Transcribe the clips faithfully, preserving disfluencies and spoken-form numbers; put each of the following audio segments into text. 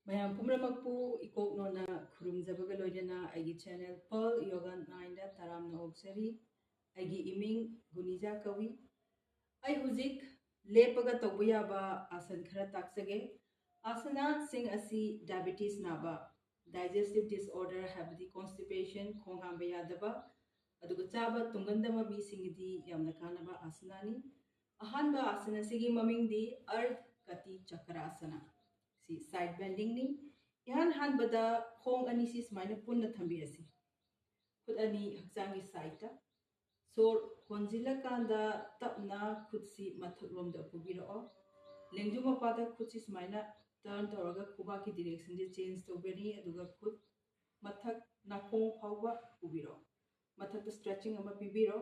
ꯃꯌꯥꯝ ꯄꯨꯝꯅꯃꯛꯄꯨ ꯏꯀꯣꯛ ꯅꯣꯟꯅ ꯈꯨꯔꯨꯝꯖꯕꯒ ꯂꯣꯏꯅꯅ ꯑꯩꯒꯤ channel Pearl Yoga Nineꯗ ꯇꯔꯥꯝꯅ ꯑꯣꯛꯆꯔꯤ꯫ ꯑꯩꯒꯤ ꯏꯃꯤꯡ ꯒꯨꯅꯤꯖꯥ ꯀꯧꯏ꯫ ꯑꯩ ꯍꯧꯖꯤꯛ ꯂꯦꯞꯄꯒ ꯇꯧꯕ ꯌꯥꯕ ꯑꯥꯁꯟ ꯈꯔ ꯇꯥꯛꯆꯒꯦ꯫ ꯑꯥꯁꯅꯥꯁꯤꯡ ꯑꯁꯤ diabetes ꯅꯥꯕ, digestive disorder ꯍꯥꯏꯕꯗꯤ constipation, ꯈꯣꯡ ꯍꯥꯝꯕ ꯌꯥꯗꯕ, ꯑꯗꯨꯒ ꯆꯥꯕ ꯇꯨꯡꯒꯟꯗꯕ ꯃꯤꯁꯤꯡꯒꯤꯗꯤ ꯌꯥꯝꯅ ꯀꯥꯟꯅꯕ ꯑꯥꯁꯅꯥꯅꯤ꯫ ꯑꯍꯥꯟꯕ ꯑꯥꯁꯟ ꯑꯁꯤꯒꯤ ꯃꯃꯤꯡꯗꯤ Ardha Kati Chakrasana꯫ ꯁꯤ side bendingꯅꯤ꯫ ꯏꯍꯥꯟ ꯍꯥꯟꯕꯗ ꯈꯣꯡ ꯑꯅꯤꯁꯤ ꯁꯨꯃꯥꯏꯅ ꯄꯨꯟꯅ ꯊꯝꯕꯤꯔꯁꯤ꯫ ꯈꯨꯠ ꯑꯅꯤ ꯍꯛꯆꯥꯡꯒꯤ sideꯇ꯫ ꯁꯣꯔ ꯍꯣꯟꯖꯤꯜꯂꯀꯥꯟꯗ ꯇꯞꯅ ꯈꯨꯠꯁꯤ ꯃꯊꯛꯂꯣꯝꯗ ꯄꯨꯕꯤꯔꯛꯑꯣ꯫ ꯂꯦꯡꯖꯨꯝ ꯃꯄꯥꯗ ꯈꯨꯠꯁꯤ ꯁꯨꯃꯥꯏꯅ turn ꯇꯧꯔꯒ ꯈꯨꯕꯥꯛꯀꯤ directionꯁꯦ change ꯇꯧꯒꯅꯤ, ꯑꯗꯨꯒ ꯈꯨꯠ ꯃꯊꯛ ꯅꯥꯀꯣꯡ ꯐꯥꯎꯕ ꯄꯨꯕꯤꯔꯛꯑꯣ꯫ ꯃꯊꯛꯇ stretching ꯑꯃ ꯄꯤꯕꯤꯔꯣ꯫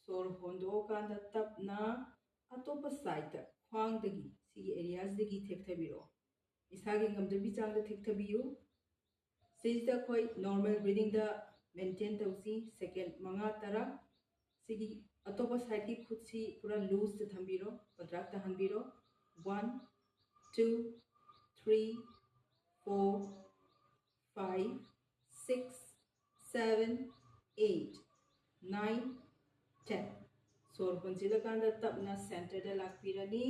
ꯁꯣꯔ ꯍꯣꯟꯗꯣꯛꯑꯀꯥꯟꯗ ꯇꯞꯅ ꯑꯇꯣꯞꯄ sideꯇ ꯈ꯭ꯋꯥꯡꯗꯒꯤ, ꯁꯤꯒꯤ areaꯁꯤꯗꯒꯤ ꯊꯦꯛꯊꯕꯤꯔꯛꯑꯣ꯫ ꯏꯁꯥꯒꯤ ꯉꯝꯖꯕꯤ ꯆꯥꯡꯗ ꯊꯦꯛꯊꯕꯤꯌꯨ꯫ ꯁꯤꯁꯤꯗ ꯑꯩꯈꯣꯏ normal breathingꯗ maintain ꯇꯧꯁꯤ, second ꯃꯉꯥ ꯇꯔꯥ꯫ ꯁꯤꯒꯤ ꯑꯇꯣꯞꯄ sideꯀꯤ ꯈꯨꯠꯁꯤ ꯄꯨꯔꯥ looseꯇ ꯊꯝꯕꯤꯔꯣ, ꯄꯗ꯭ꯔꯥꯛ ꯇꯥꯍꯟꯕꯤꯔꯣ꯫ One, two, three, four, five, six, seven, eight, nine, ten꯫ ꯁꯣꯔ ꯍꯣꯟꯖꯤꯜꯂꯀꯥꯟꯗ ꯇꯞꯅ centreꯗ ꯂꯥꯛꯄꯤꯔꯅꯤ꯫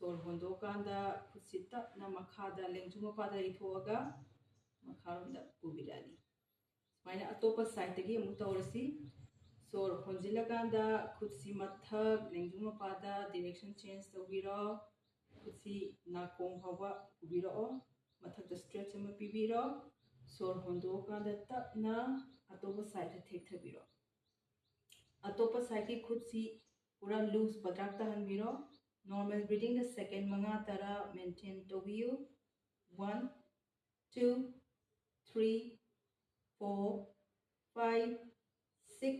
ꯁꯣꯔ ꯍꯣꯟꯗꯣꯛꯑꯀꯥꯟꯗ ꯈꯨꯠꯁꯤ ꯇꯞꯅ ꯃꯈꯥꯗ ꯂꯦꯡꯖꯨꯝ ꯃꯄꯥꯗ ꯂꯩꯊꯣꯛꯑꯒ ꯃꯈꯥꯔꯣꯝꯗ ꯄꯨꯕꯤꯔꯛꯑꯅꯤ꯫ ꯁꯨꯃꯥꯏꯅ ꯑꯇꯣꯞꯄ sideꯇꯒꯤ ꯑꯃꯨꯛ ꯇꯧꯔꯁꯤ꯫ ꯁꯣꯔ ꯍꯣꯟꯖꯤꯜꯂꯀꯥꯟꯗ ꯈꯨꯠꯁꯤ ꯃꯊꯛ ꯂꯦꯡꯖꯨꯝ ꯃꯄꯥꯗ direction change ꯇꯧꯕꯤꯔꯣ꯫ ꯈꯨꯠꯁꯤ ꯅꯥꯀꯣꯡ ꯐꯥꯎꯕ ꯄꯨꯕꯤꯔꯛꯑꯣ꯫ ꯃꯊꯛꯇ stretch ꯑꯃ ꯄꯤꯕꯤꯔꯣ꯫ ꯁꯣꯔ ꯍꯣꯟꯗꯣꯛꯑꯀꯥꯟꯗ ꯇꯞꯅ ꯑꯇꯣꯞꯄ sideꯇ ꯊꯦꯛꯊꯕꯤꯔꯣ꯫ ꯑꯇꯣꯞꯄ sideꯀꯤ ꯈꯨꯠꯁꯤ ꯄꯨꯔꯥ loose ꯄꯗ꯭ꯔꯥꯛ ꯇꯥꯍꯟꯕꯤꯔꯣ꯫ Normal breathingꯗ second ꯃꯉꯥ ꯇꯔꯥ maintain ꯇꯧꯕꯤꯌꯨ꯫ One, two, three, four, five, six,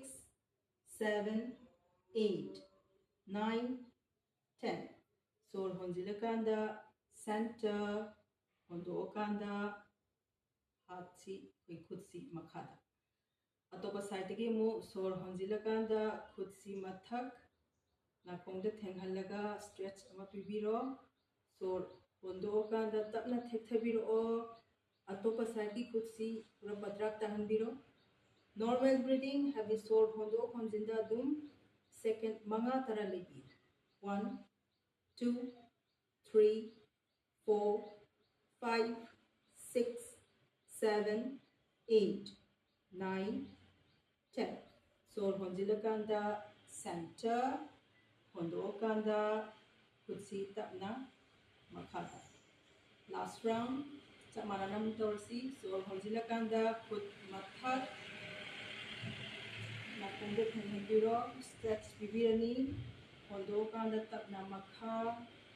seven, eight, nine, ten꯫ ꯁꯣꯔ ꯍꯣꯟꯖꯤꯜꯂꯀꯥꯟꯗ center, ꯍꯣꯟꯗꯣꯛꯑꯀꯥꯟꯗ ꯍꯥꯠꯁꯤ, ꯑꯩꯈꯣꯏ ꯈꯨꯠꯁꯤ ꯃꯈꯥꯗ꯫ ꯑꯇꯣꯞꯄ sideꯇꯒꯤ ꯑꯃꯨꯛ ꯁꯣꯔ ꯍꯣꯟꯖꯤꯜꯂꯀꯥꯟꯗ ꯈꯨꯠꯁꯤ ꯃꯊꯛ ꯅꯥꯀꯣꯡꯗ ꯊꯦꯡꯍꯜꯂꯒ stretch ꯑꯃ ꯄꯤꯕꯤꯔꯣ꯫ ꯁꯣꯔ ꯍꯣꯟꯗꯣꯛꯑꯀꯥꯟꯗ ꯇꯞꯅ ꯊꯦꯛꯊꯕꯤꯔꯛꯑꯣ꯫ ꯑꯇꯣꯞꯄ ꯁꯥꯏꯠꯀꯤ ꯈꯨꯠꯁꯤ ꯄꯨꯔꯥ ꯄꯗ꯭ꯔꯥꯛ ꯇꯥꯍꯟꯕꯤꯔꯣ꯫ Normal breathing ꯍꯥꯏꯕꯗꯤ ꯁꯣꯔ ꯍꯣꯟꯗꯣꯛ ꯍꯣꯟꯖꯤꯟꯗ ꯑꯗꯨꯝ ꯁꯦꯀꯦꯟ ꯃꯉꯥ ꯇꯔꯥ ꯂꯩꯕꯤꯌꯨ꯫ One, two, three, four, five, six, seven, eight, nine, ten. ꯁꯣꯔ ꯍꯣꯟꯖꯤꯜꯂꯀꯥꯟꯗ center, ꯍꯣꯟꯗꯣꯛꯑꯀꯥꯟꯗ ꯈꯨꯠꯁꯤ ꯇꯞꯅ ꯃꯈꯥꯗ꯫ Last round ꯆꯞ ꯃꯥꯟꯅꯅ ꯑꯃꯨꯛ ꯇꯧꯔꯁꯤ꯫ ꯁꯣꯔ ꯍꯣꯟꯖꯤꯜꯂꯀꯥꯟꯗ ꯈꯨꯠ ꯃꯊꯛ ꯅꯥꯀꯣꯡꯗ ꯊꯦꯡꯍꯟꯕꯤꯔꯣ, stretch ꯄꯤꯕꯤꯔꯅꯤ꯫ ꯍꯣꯟꯗꯣꯛꯑꯀꯥꯟꯗ ꯇꯞꯅ ꯃꯈꯥ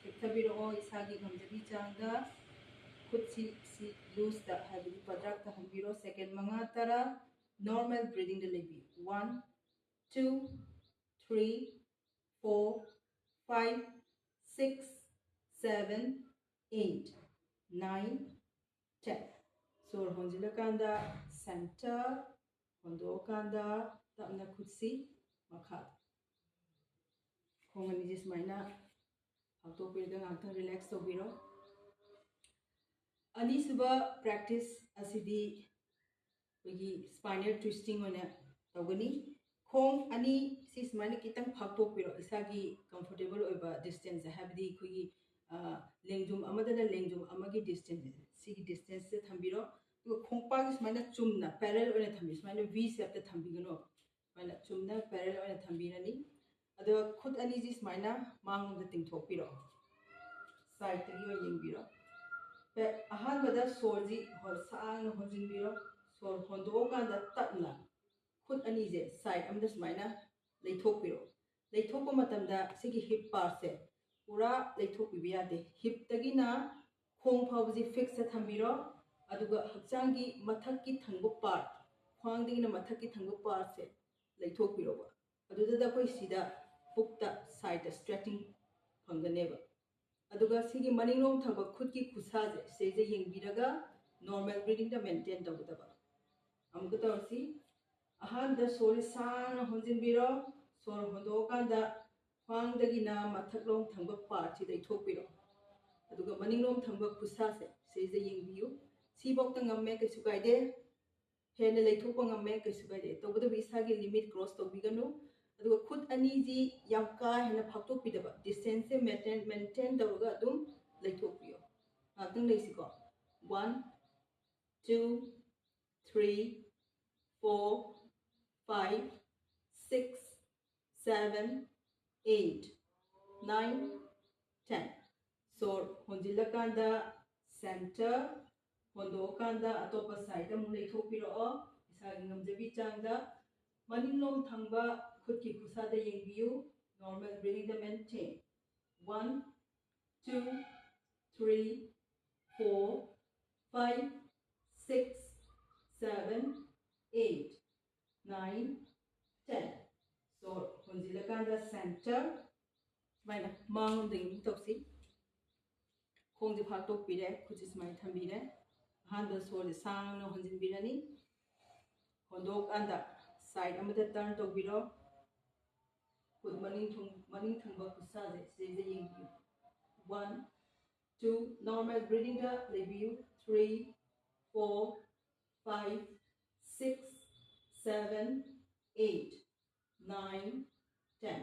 ꯊꯦꯛꯊꯕꯤꯔꯛꯑꯣ ꯏꯁꯥꯒꯤ ꯉꯝꯖꯕꯤ ꯆꯥꯡꯗ꯫ ꯈꯨꯠꯁꯤ ꯁꯤ ꯂꯨꯖꯇ ꯍꯥꯏꯕꯗꯤ ꯄꯗ꯭ꯔꯥꯛ ꯇꯥꯍꯟꯕꯤꯔꯣ꯫ ꯁꯦꯀꯦꯟ ꯃꯉꯥ ꯇꯔꯥ normal breathingꯗ ꯂꯩꯕꯤꯌꯨ꯫ One, two, three, four, five, six, seven, eight, nine, ten. ꯁꯣꯔ ꯍꯣꯟꯖꯤꯜꯂꯀꯥꯟꯗ center, ꯍꯣꯟꯗꯣꯛꯑꯀꯥꯟꯗ ꯇꯞꯅ ꯈꯨꯠꯁꯤ ꯃꯈꯥꯗ꯫ ꯈꯣꯡ ꯑꯅꯤꯁꯤ ꯁꯨꯃꯥꯏꯅ ꯐꯥꯛꯇꯣꯛꯄꯤꯔꯒ ꯉꯥꯛꯇꯪ relax ꯇꯧꯕꯤꯔꯣ꯫ ꯑꯅꯤꯁꯨꯕ practice ꯑꯁꯤꯗꯤ ꯑꯩꯈꯣꯏꯒꯤ spinal twisting ꯑꯣꯏꯅ ꯇꯧꯒꯅꯤ꯫ ꯈꯣꯡ ꯑꯅꯤ ꯁꯤ ꯁꯨꯃꯥꯏꯅ ꯈꯤꯇꯪ ꯐꯥꯛꯇꯣꯛꯄꯤꯔꯣ, ꯏꯁꯥꯒꯤ comfortable ꯑꯣꯏꯕ distance, ꯍꯥꯏꯕꯗꯤ ꯑꯩꯈꯣꯏꯒꯤ, ꯑ, ꯂꯦꯡꯖꯨꯝ ꯑꯃꯗꯅ ꯂꯦꯡꯖꯨꯝ ꯑꯃꯒꯤ distance, ꯁꯤꯒꯤ distanceꯁꯦ ꯊꯝꯕꯤꯔꯣ꯫ ꯑꯗꯨꯒ ꯈꯣꯡꯄꯥꯛꯁꯤ ꯁꯨꯃꯥꯏꯅ ꯆꯨꯝꯅ parallel ꯑꯣꯏꯅ ꯊꯝꯕꯤ, ꯁꯨꯃꯥꯏꯅ V shapeꯇ ꯊꯝꯕꯤꯒꯅꯣ꯫ ꯁꯨꯃꯥꯏꯅ ꯆꯨꯝꯅ parallel ꯑꯣꯏꯅ ꯊꯝꯕꯤꯔꯅꯤ꯫ ꯑꯗꯨꯒ ꯈꯨꯠ ꯑꯅꯤꯁꯤ ꯁꯨꯃꯥꯏꯅ ꯃꯥꯡꯂꯣꯝꯗ ꯇꯤꯡꯊꯣꯛꯄꯤꯔꯣ, sideꯇꯒꯤ ꯑꯣꯏꯅ ꯌꯦꯡꯕꯤꯔꯣ꯫ ꯄꯦ-, ꯑꯍꯥꯟꯕꯗ ꯁꯣꯔꯁꯤ ꯍꯣ-, ꯁꯥꯡꯅ ꯍꯣꯟꯖꯤꯟꯕꯤꯔꯣ꯫ ꯁꯣꯔ ꯍꯣꯟꯗꯣꯛꯑꯀꯥꯟꯗ ꯇꯞꯅ ꯈꯨꯠ ꯑꯅꯤꯁꯦ side ꯑꯃꯗ ꯁꯨꯃꯥꯏꯅ ꯂꯩꯊꯣꯛꯄꯤꯔꯣ꯫ ꯂꯩꯊꯣꯛꯄ ꯃꯇꯝꯗ ꯁꯤꯒꯤ hip partꯁꯦ ꯄꯨꯔꯥ ꯂꯩꯊꯣꯛꯄꯤꯕ ꯌꯥꯗꯦ꯫ Hipꯇꯒꯤꯅ ꯈꯣꯡ ꯐꯥꯎꯕꯁꯤ fixꯇ ꯊꯝꯕꯤꯔꯣ꯫ ꯑꯗꯨꯒ ꯍꯛꯆꯥꯡꯒꯤ ꯃꯊꯛꯀꯤ ꯊꯪꯕ part, ꯈ꯭ꯋꯥꯡꯗꯒꯤꯅ ꯃꯊꯛꯀꯤ ꯊꯪꯕ partꯁꯦ ꯂꯩꯊꯣꯛꯄꯤꯔꯣꯕ꯫ ꯑꯗꯨꯗꯨꯗ ꯑꯩꯈꯣꯏ ꯁꯤꯗ ꯄꯨꯛꯇ sideꯇ stretching ꯐꯪꯒꯅꯦꯕ꯫ ꯑꯗꯨꯒ ꯁꯤꯒꯤ ꯃꯅꯤꯡꯂꯣꯝ ꯊꯪꯕ ꯈꯨꯠꯀꯤ ꯈꯨꯠꯁꯥꯁꯦ ꯁꯤꯁꯦ ꯌꯦꯡꯕꯤꯔꯒ normal breathingꯗ maintain ꯇꯧꯒꯗꯕ꯫ ꯑꯃꯨꯛꯀ ꯇꯧꯔꯁꯤ꯫ ꯑꯍꯥꯟꯕꯗ ꯁꯣꯔꯁꯤ ꯁꯥꯡꯅ ꯍꯣꯟꯖꯤꯟꯕꯤꯔꯣ꯫ ꯁꯣꯔ ꯍꯣꯟꯗꯣꯛꯑꯀꯥꯟꯗ ꯈ꯭ꯋꯥꯡꯗꯒꯤꯅ ꯃꯊꯛꯂꯣꯝ ꯊꯪꯕ partꯁꯤ ꯂꯩꯊꯣꯛꯄꯤꯔꯣ꯫ ꯑꯗꯨꯒ ꯃꯅꯤꯡꯂꯣꯝ ꯊꯪꯕ ꯈꯨꯠꯁꯥꯁꯦ ꯁꯤꯁꯦ ꯌꯦꯡꯕꯤꯌꯨ꯫ ꯁꯤꯐꯧꯇ ꯉꯝꯃꯦ, ꯀꯩꯁꯨ ꯀꯥꯏꯗꯦ꯫ ꯍꯦꯟꯅ ꯂꯩꯊꯣꯛꯄ ꯉꯝꯃꯦ, ꯀꯩꯁꯨ ꯀꯥꯏꯗꯦ꯫ ꯇꯧꯕꯇꯕꯨ ꯏꯁꯥꯒꯤ limit cross ꯇꯧꯕꯤꯒꯅꯨ꯫ ꯑꯗꯨꯒ ꯈꯨꯠ ꯑꯅꯤꯁꯤ ꯌꯥꯝ ꯀꯥ ꯍꯦꯟꯅ ꯐꯥꯛꯇꯣꯛꯄꯤꯗꯕ, distanceꯁꯦ maintain, maintain ꯇꯧꯔꯒ ꯑꯗꯨꯝ ꯂꯩꯊꯣꯛꯄꯤꯌꯣ꯫ ꯉꯥꯛꯇꯪ ꯂꯩꯁꯤꯀꯣ꯫ One, two, three, four, five, six, seven, eight, nine, ten꯫ ꯁꯣꯔ ꯍꯣꯟꯖꯤꯜꯂꯀꯥꯟꯗ center, ꯍꯣꯟꯗꯣꯛꯑꯀꯥꯟꯗ ꯑꯇꯣꯞꯄ side ꯑꯃꯨꯛ ꯂꯩꯊꯣꯛꯄꯤꯔꯛꯑꯣ꯫ ꯏꯁꯥꯒꯤ ꯉꯝꯖꯕꯤ ꯆꯥꯡꯗ ꯃꯅꯤꯡꯂꯣꯝ ꯊꯪꯕ ꯈꯨꯠꯀꯤ ꯈꯨꯠꯁꯥꯗ ꯌꯦꯡꯕꯤꯌꯨ꯫ Normal breathingꯗ maintain꯫ One, two, three, four, five, six, seven, eight, nine, ten꯫ ꯁꯣꯔ ꯍꯣꯟꯖꯤꯜꯂꯀꯥꯟꯗ center꯫ ꯁꯨꯃꯥꯏꯅ ꯃꯥꯡꯂꯣꯝꯗꯒꯤ ꯑꯃꯨꯛ ꯇꯧꯁꯤ꯫ ꯈꯣꯡꯁꯦ ꯐꯥꯛꯇꯣꯛꯄꯤꯔꯦ, ꯈꯨꯠꯁꯦ ꯁꯨꯃꯥꯏꯅ ꯊꯝꯕꯤꯔꯦ꯫ ꯑꯍꯥꯟꯕ ꯁꯣꯔꯁꯦ ꯁꯥꯡꯅ ꯍꯣꯟꯖꯤꯟꯕꯤꯔꯅꯤ꯫ ꯍꯣꯟꯗꯣꯛꯑꯀꯥꯟꯗ side ꯑꯃꯗ turn ꯇꯧꯕꯤꯔꯣ꯫ ꯈꯨꯠ ꯃꯅꯤꯡ ꯊꯨꯡ-, ꯃꯅꯤꯡ ꯊꯪꯕ ꯈꯨꯠꯁꯥꯁꯦ ꯁꯤꯗꯩꯗ ꯌꯦꯡꯕꯤꯌꯨ꯫ One, two, normal breathingꯗ ꯂꯩꯕꯤꯌꯨ꯫ Three, four, five, six, seven, eight, nine, ten꯫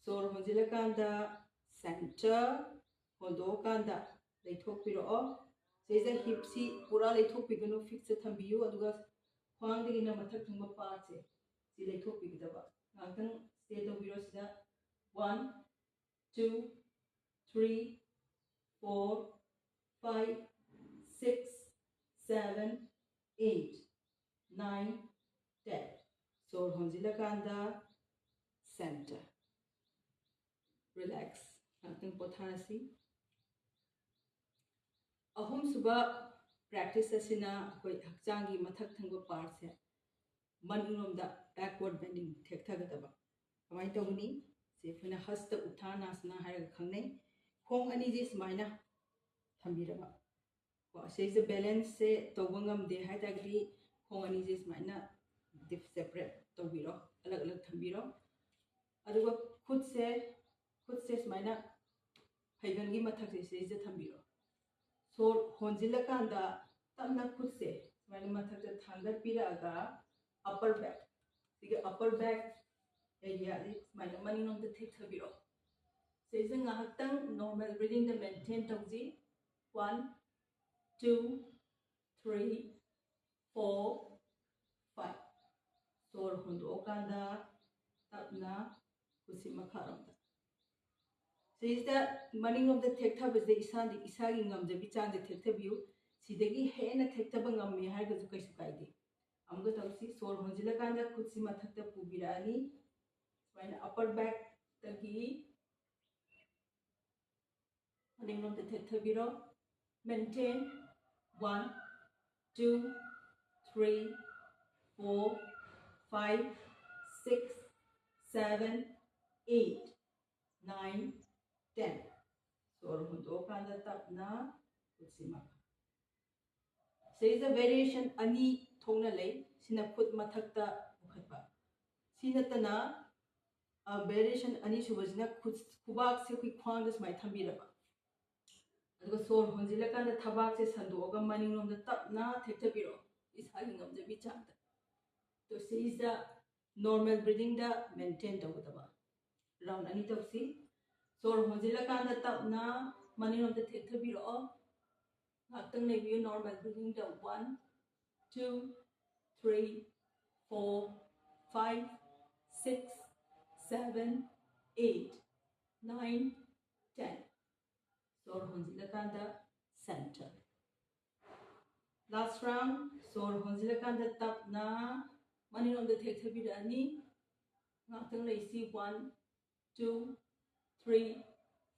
ꯁꯣꯔ ꯍꯣꯟꯖꯤꯜꯂꯀꯥꯟꯗ center, ꯍꯣꯟꯗꯣꯛꯑꯀꯥꯟꯗ ꯂꯩꯊꯣꯛꯄꯤꯔꯛꯑꯣ꯫ ꯁꯤꯗꯩꯗ hipꯁꯤ ꯄꯨꯔꯥ ꯂꯩꯊꯣꯛꯄꯤꯒꯅꯨ, fixꯇ ꯊꯝꯕꯤꯌꯨ꯫ ꯑꯗꯨꯒ ꯈ꯭ꯋꯥꯡꯗꯒꯤꯅ ꯃꯊꯛ ꯊꯪꯕ partꯁꯦ ꯁꯤ ꯂꯩꯊꯣꯛꯄꯤꯒꯗꯕ꯫ ꯉꯥꯛꯇꯪ stay ꯇꯧꯕꯤꯔꯣ ꯁꯤꯗ꯫ One, two, three, four, five, six, seven, eight, nine, ten꯫ ꯁꯣꯔ ꯍꯣꯟꯖꯤꯜꯂꯀꯥꯟꯗ center꯫ Relax꯫ ꯉꯥꯛꯇꯪ ꯄꯣꯊꯥꯔꯁꯤ꯫ ꯑꯍꯨꯝꯁꯨꯕ practice ꯑꯁꯤꯅ ꯑꯩꯈꯣꯏ ꯍꯛꯆꯥꯡꯒꯤ ꯃꯊꯛ ꯊꯪꯕ partꯁꯦ ꯃꯅꯤꯡꯂꯣꯝꯗ backward bending, ꯊꯦꯛꯊꯒꯗꯕ꯫ ꯀꯃꯥꯏꯅ ꯇꯧꯒꯅꯤ? ꯁꯤ ꯑꯩꯈꯣꯏꯅ Hasta Uttanasana ꯍꯥꯏꯔꯒ ꯈꯪꯅꯩ꯫ ꯈꯣꯡ ꯑꯅꯤꯁꯤ ꯁꯨꯃꯥꯏꯅ ꯊꯝꯕꯤꯔꯕ꯫ ꯀꯣ, ꯑꯁꯤꯁꯦ balanceꯁꯦ ꯇꯧꯕ ꯉꯝꯗꯦ ꯍꯥꯏꯇꯥꯔꯒꯗꯤ ꯈꯣꯡ ꯑꯅꯤꯁꯦ ꯁꯨꯃꯥꯏꯅ dif-, separate ꯇꯧꯕꯤꯔꯣ, ꯑꯂꯛ ꯑꯂꯛ ꯊꯝꯕꯤꯔꯣ꯫ ꯑꯗꯨꯒ ꯈꯨꯠꯁꯦ, ꯈꯨꯠꯁꯦ ꯁꯨꯃꯥꯏꯅ ꯐꯩꯒꯟꯒꯤ ꯃꯊꯛꯁꯦ ꯁꯤꯗꯩꯁꯤꯗ ꯊꯝꯕꯤꯔꯣ꯫ ꯁꯣꯔ ꯍꯣꯟꯖꯤꯜꯂꯀꯥꯟꯗ ꯇꯞꯅ ꯈꯨꯠꯁꯦ ꯁꯨꯃꯥꯏꯅ ꯃꯊꯛꯇ ꯊꯥꯡꯒꯠꯄꯤꯔꯛꯑꯒ upper back, ꯁꯤꯒꯤ upper back areaꯁꯤ ꯁꯨꯃꯥꯏꯅ ꯃꯅꯤꯡꯂꯣꯝꯗ ꯊꯦꯛꯊꯕꯤꯔꯣ꯫ ꯁꯤꯁꯦ ꯉꯥꯏꯍꯥꯛꯇꯪ normal breathingꯗ maintain ꯇꯧꯁꯤ꯫ One, two, three, four, five. ꯁꯣꯔ ꯍꯣꯟꯗꯣꯛꯑꯀꯥꯟꯗ ꯇꯞꯅ ꯈꯨꯠꯁꯤ ꯃꯈꯥꯔꯣꯝꯗ꯫ ꯁꯤꯁꯤꯗ ꯃꯅꯤꯡꯂꯣꯝꯗ ꯊꯦꯛꯊꯕꯁꯦ ꯏꯁꯥꯗꯤ, ꯏꯁꯥꯒꯤ ꯉꯝꯖꯕꯤ ꯆꯥꯡꯗ ꯊꯦꯛꯊꯕꯤꯌꯨ꯫ ꯁꯤꯗꯒꯤ ꯍꯦꯟꯅ ꯊꯦꯛꯊꯕ ꯉꯝꯃꯦ ꯍꯥꯏꯔꯒꯁꯨ ꯀꯩꯁꯨ ꯀꯥꯏꯗꯦ꯫ ꯑꯃꯨꯛꯀ ꯇꯧꯁꯤ꯫ ꯁꯣꯔ ꯍꯣꯟꯖꯤꯜꯂꯀꯥꯟꯗ ꯈꯨꯠꯁꯤ ꯃꯊꯛꯇ ꯄꯨꯕꯤꯔꯛꯑꯅꯤ꯫ ꯁꯨꯃꯥꯏꯅ upper backꯇꯒꯤ ꯃꯅꯤꯡꯂꯣꯝꯗ ꯊꯦꯛꯊꯕꯤꯔꯣ꯫ Maintain. One, two, three, four, five, six, seven, eight, nine, ten. ꯁꯣꯔ ꯍꯣꯟꯗꯣꯛꯑꯀꯥꯟꯗ ꯇꯞꯅ ꯈꯨꯠꯁꯤ ꯃꯈꯥ꯫ ꯁꯤꯗꯩꯁꯤꯗ variation ꯑꯅꯤ ꯊꯣꯛꯅ ꯂꯩ꯫ ꯁꯤꯅ ꯈꯨꯠ ꯃꯊꯛꯇ ꯄꯨꯈꯠꯄ꯫ ꯁꯤ ꯅꯠꯇꯅ, ꯑ, variation ꯑꯅꯤꯁꯨꯕꯁꯤꯅ ꯈꯨꯠ, ꯈꯨꯕꯥꯛꯁꯦ ꯑꯩꯈꯣꯏ ꯈ꯭ꯋꯥꯡꯗ ꯁꯨꯃꯥꯏꯅ ꯊꯝꯕꯤꯔꯕ, ꯑꯗꯨꯒ ꯁꯣꯔ ꯍꯣꯟꯖꯤꯜꯂꯀꯥꯟꯗ ꯊꯕꯥꯛꯁꯦ ꯁꯟꯗꯣꯛꯑꯒ ꯃꯅꯤꯡꯂꯣꯝꯗ ꯇꯞꯅ ꯊꯦꯛꯊꯕꯤꯔꯛꯑꯣ, ꯏꯁꯥꯒꯤ ꯉꯝꯖꯕꯤ ꯆꯥꯡꯗ꯫ ꯑꯗꯣ ꯁꯤꯁꯤꯗ normal breathingꯗ maintain ꯇꯧꯒꯗꯕ꯫ Round ꯑꯅꯤ ꯇꯧꯁꯤ꯫ ꯁꯣꯔ ꯍꯣꯟꯖꯤꯜꯂꯀꯥꯟꯗ ꯇꯞꯅ ꯃꯅꯤꯡꯂꯣꯝꯗ ꯊꯦꯛꯊꯕꯤꯔꯛꯑꯣ꯫ ꯉꯥꯛꯇꯪ ꯂꯩꯕꯤꯌꯨ꯫ Normal breathingꯗ one, two, three, four, five, six, seven, eight, nine, ten. ꯁꯣꯔ ꯍꯣꯟꯖꯤꯜꯂꯀꯥꯟꯗ center꯫ Last round꯫ ꯁꯣꯔ ꯍꯣꯟꯖꯤꯜꯂꯀꯥꯟꯗ ꯇꯞꯅ ꯃꯅꯤꯡꯂꯣꯝꯗ ꯊꯦꯛꯊꯕꯤꯔꯛꯑꯅꯤ꯫ ꯉꯥꯛꯇꯪ ꯂꯩꯁꯤ꯫ One, two, three,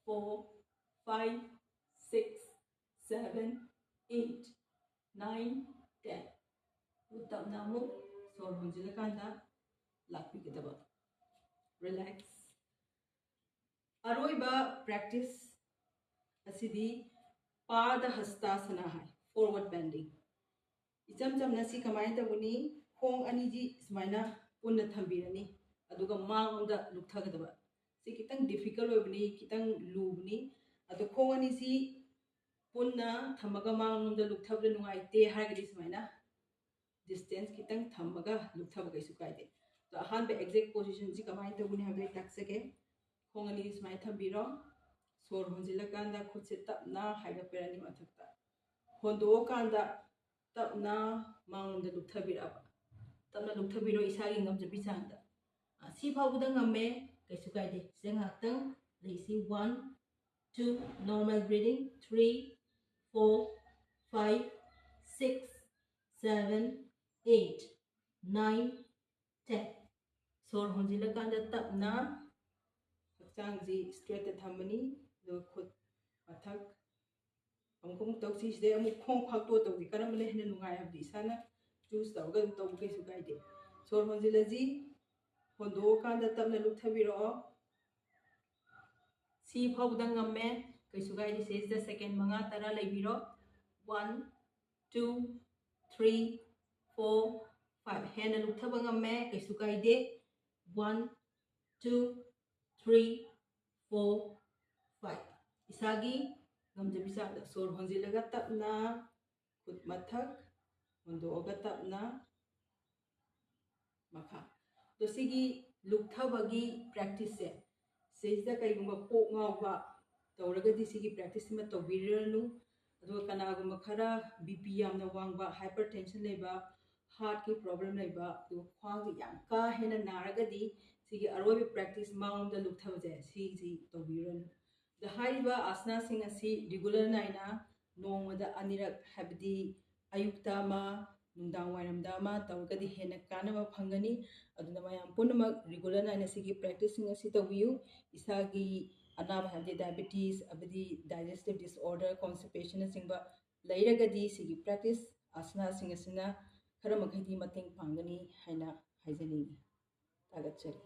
four, five, six, seven, eight, nine, ten꯫ ꯇꯞꯅ ꯑꯃꯨꯛ ꯁꯣꯔ ꯍꯣꯟꯖꯤꯜꯂꯀꯥꯟꯗ ꯂꯥꯛꯄꯤꯒꯗꯕ꯫ Relax꯫ ꯑꯔꯣꯏꯕ practice ꯑꯁꯤꯗꯤ Padahastasana ꯍꯥꯏ, forward bending꯫ ꯏꯆꯝ ꯆꯝꯅ ꯁꯤ ꯀꯃꯥꯏꯅ ꯇꯧꯒꯅꯤ? ꯈꯣꯡ ꯑꯅꯤꯁꯤ ꯁꯨꯃꯥꯏꯅ ꯄꯨꯟꯅ ꯊꯝꯕꯤꯔꯅꯤ, ꯑꯗꯨꯒ ꯃꯥꯡꯂꯣꯝꯗ ꯂꯨꯞꯊꯒꯗꯕ꯫ ꯁꯤ ꯈꯤꯇꯪ difficult ꯑꯣꯏꯕꯅꯤ, ꯈꯤꯇꯪ ꯂꯨꯕꯅꯤ꯫ ꯑꯗꯣ ꯈꯣꯡ ꯑꯅꯤꯁꯤ ꯄꯨꯟꯅ ꯊꯝꯃꯒ ꯃꯥꯡꯂꯣꯝꯗ ꯂꯨꯞꯊꯕꯗ ꯅꯨꯡꯉꯥꯏꯇꯦ ꯍꯥꯏꯔꯒꯗꯤ ꯁꯨꯃꯥꯏꯅ distance ꯈꯤꯇꯪ ꯊꯝꯃꯒ ꯂꯨꯞꯊꯕ ꯀꯩꯁꯨ ꯀꯥꯏꯗꯦ꯫ ꯑꯗꯣ ꯑꯍꯥꯟꯕ exact positionꯁꯤ ꯀꯃꯥꯏꯅ ꯇꯧꯒꯅꯤ ꯍꯥꯏꯕꯗꯣ ꯑꯩ ꯇꯥꯛꯆꯒꯦ꯫ ꯈꯣꯡ ꯑꯅꯤ ꯁꯨꯃꯥꯏꯅ ꯊꯝꯕꯤꯔꯣ꯫ ꯁꯣꯔ ꯍꯣꯟꯖꯤꯜꯂꯀꯥꯟꯗ ꯈꯨꯠꯁꯦ ꯇꯞꯅ ꯍꯥꯏꯒꯠꯄꯤꯔꯅꯤ ꯃꯊꯛꯇ꯫ ꯍꯣꯟꯗꯣꯛꯑꯀꯥꯟꯗ ꯇꯞꯅ ꯃꯥꯡꯂꯣꯝꯗ ꯂꯨꯞꯊꯕꯤꯔꯛꯑꯕ꯫ ꯇꯞꯅ ꯂꯨꯞꯊꯕꯤꯔꯣ ꯏꯁꯥꯒꯤ ꯉꯝꯖꯕꯤ ꯆꯥꯡꯗ꯫ ꯑ, ꯁꯤ ꯐꯥꯎꯕꯗ ꯉꯝꯃꯦ, ꯀꯩꯁꯨ ꯀꯥꯏꯗꯦ꯫ ꯁꯤꯗ ꯉꯥꯏꯍꯥꯛꯇꯪ ꯂꯩꯁꯤ꯫ One, two, normal breathing. Three, four, five, six, seven, eight, nine, ten. ꯁꯣꯔ ꯍꯣꯟꯖꯤꯜꯂꯀꯥꯟꯗ ꯇꯞꯅ ꯍꯛꯆꯥꯡꯁꯤ straightꯇ ꯊꯝꯃꯅꯤ꯫ ꯑꯗꯨꯒ ꯈꯨꯠ ꯃꯊꯛ ꯑꯃꯨꯛ ꯑꯃꯨꯛ ꯇꯧꯁꯤ꯫ ꯁꯤꯗꯩ ꯑꯃꯨꯛ ꯈꯣꯡ ꯐꯥꯛꯇꯣꯛꯑ ꯇꯧꯁꯤ꯫ ꯀꯔꯝꯕꯅ ꯍꯦꯟꯅ ꯅꯨꯡꯉꯥꯏ ꯍꯥꯏꯕꯗꯤ ꯏꯁꯥꯅ choose ꯇꯧꯔꯒ ꯑꯗꯨꯝ ꯇꯧꯕ ꯀꯩꯁꯨ ꯀꯥꯏꯗꯦ꯫ ꯁꯣꯔ ꯍꯣꯟꯖꯤꯜꯂꯁꯤ꯫ ꯍꯣꯟꯗꯣꯛꯑꯀꯥꯟꯗ ꯇꯞꯅ ꯂꯨꯞꯊꯕꯤꯔꯛꯑꯣ꯫ ꯁꯤ ꯐꯥꯎꯕꯗ ꯉꯝꯃꯦ, ꯀꯩꯁꯨ ꯀꯥꯏꯗꯦ꯫ ꯁꯤꯗꯩꯁꯤꯗ second ꯃꯉꯥ ꯇꯔꯥ ꯂꯩꯕꯤꯔꯣ꯫ One, two, three, four, five꯫ ꯍꯦꯟꯅ ꯂꯨꯞꯊꯕ ꯉꯝꯃꯦ, ꯀꯩꯁꯨ ꯀꯥꯏꯗꯦ꯫ One, two, three, four, five꯫ ꯏꯁꯥꯒꯤ ꯉꯝꯖꯕꯤ ꯆꯥꯡꯗ ꯁꯣꯔ ꯍꯣꯟꯖꯤꯜꯂꯒ ꯇꯞꯅ ꯈꯨꯠ ꯃꯊꯛ, ꯍꯣꯟꯗꯣꯛꯑꯒ ꯇꯞꯅ ꯃꯈꯥ꯫ ꯑꯗꯣ ꯁꯤꯒꯤ ꯂꯨꯞꯊꯕꯒꯤ practiceꯁꯦ, ꯁꯤꯁꯤꯗ ꯀꯩꯒꯨꯝꯕ ꯀꯣꯛ ꯉꯥꯎꯕ ꯇꯧꯔꯒꯗꯤ ꯁꯤꯒꯤ practiceꯁꯤꯃ ꯇꯧꯕꯤꯔꯨꯔꯅꯨ꯫ ꯑꯗꯨꯒ ꯀꯅꯥꯒꯨꯝꯕ ꯈꯔ BP ꯌꯥꯝꯅ ꯋꯥꯡꯕ, hypertension ꯂꯩꯕ, heartꯀꯤ problem ꯂꯩꯕ, ꯑꯗꯨꯒ ꯈ꯭ꯋꯥꯡꯁꯦ ꯌꯥꯝ ꯀꯥ ꯍꯦꯟꯅ ꯅꯥꯔꯒꯗꯤ ꯁꯤꯒꯤ ꯑꯔꯣꯏꯕ practice ꯃꯥꯡꯂꯣꯝꯗ ꯂꯨꯞꯊꯕꯁꯦ ꯁꯤꯁꯤ ꯇꯧꯕꯤꯔꯨꯔꯅꯨ꯫ ꯑꯗ ꯍꯥꯏꯔꯤꯕ ꯑꯁꯅꯥꯁꯤꯡ ꯑꯁꯤ regular ꯅꯥꯏꯅ ꯅꯣꯡꯃꯗ ꯑꯅꯤꯔꯛ, ꯍꯥꯏꯕꯗꯤ ꯑꯌꯨꯛꯇ ꯑꯃ, ꯅꯨꯡꯗꯥꯡ ꯋꯥꯏꯔꯝꯗ ꯑꯃ ꯇꯧꯔꯒꯗꯤ ꯍꯦꯟꯅ ꯀꯥꯟꯅꯕ ꯐꯪꯒꯅꯤ꯫ ꯑꯗꯨꯅ ꯃꯌꯥꯝ ꯄꯨꯝꯅꯃꯛ regular ꯅꯥꯏꯅ ꯁꯤꯒꯤ practiceꯁꯤꯡ ꯑꯁꯤ ꯇꯧꯕꯤꯌꯨ꯫ ꯏꯁꯥꯒꯤ ꯑꯅꯥꯕ, ꯍꯥꯏꯕꯗꯤ diabetes, ꯑꯃꯗꯤ digestive disorder, constipation ꯅꯆꯤꯡꯕ ꯂꯩꯔꯒꯗꯤ ꯁꯤꯒꯤ practice ꯑꯁꯅꯥꯁꯤꯡ ꯑꯁꯤꯅ ꯈꯔ ꯃꯈꯩꯗꯤ ꯃꯇꯦꯡ ꯄꯥꯡꯒꯅꯤ ꯍꯥꯏꯅ ꯍꯥꯏꯖꯅꯤꯡꯏ꯫ ꯊꯥꯒꯠꯆꯔꯤ꯫